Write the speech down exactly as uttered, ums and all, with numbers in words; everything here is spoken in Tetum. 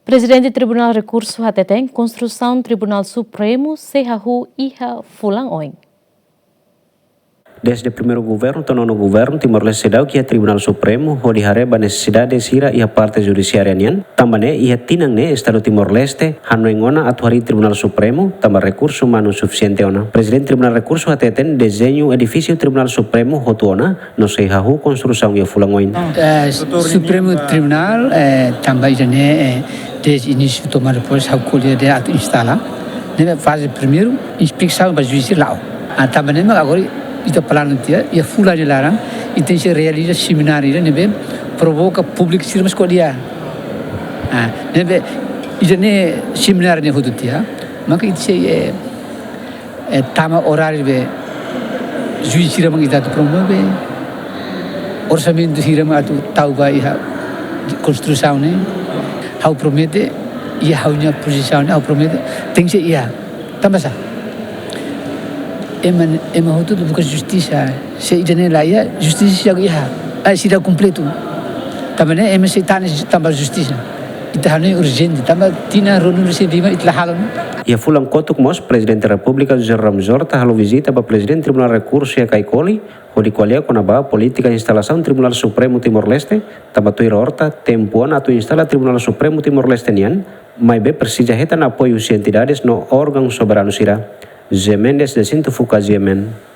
Prezidente Tribunál Rekursu hateten konstrusaun Tribunál Supremu sei hahú iha fulan oin. Desde primeiru governu to'o nonu governu, Timor-Leste seidauk iha Tribunál Supremu hodi haree ba nesesidade sira iha parte judisiária nian. Tanba ne'e iha tinan ne'e Estadu Timor-Leste hanoin ona atu harii Tribunál Supremu tanba rekursu manu sufisiente ona. Prezidente Tribunál Rekursu hateten dezeñu edifísiu Tribunál Supremu hotu ona no sei hahú konstrusaun iha fulan oin. Eh, Supremu Tribunál, eh, tanba ida-ne'e, eh, desde inísiu to'o depois ha'u ko'alia dehan atu instala. Ne'ebé faze primeiru inspesaun ba juís la'o. Ah, tanba ne'e mak agora ita planu tiha, iha fulan ida laran, ita sei realiza semináriu ida ne'ebé provoka públiku sira mós ko'alia. Ah, ne'ebé ida-ne'e semináriu ne'e hotu tiha, maka ita sei, eh, eh, tama oráriu be juís sira mak ita atu promove, orsamentu sira mak atu tau ba iha konstrusaun ne'e. Ha'u promete, iha ha'u-nia pozisaun ne'e, ha'u promete, tenke iha. Tanba sá? Ema, ema hotu buka justisa. Se ida-ne'e la iha, justisa seidauk iha. Ai, seidauk kompletu. Tanba ne'e ema sei tane tanba justisa. Ita hanoin urjente, tanba tinan ruanulu-resin-lima ita la halo. Iha fulan kotuk mós, Prezidente Repúblika José Ramos Horta halo vizita ba Prezidente Tribunál Rekursu iha Caicoli, hodi ko'alia kona-ba polítika instalasaun Tribunál Supremu Timor-Leste, tanba tuir Horta, tempu ona atu instala Tribunál Supremu Timor-Leste nian, maibé presiza hetan apoiu husi entidades no órgaun soberanu sira. José Mendes, Jacinto Fuca, G M N.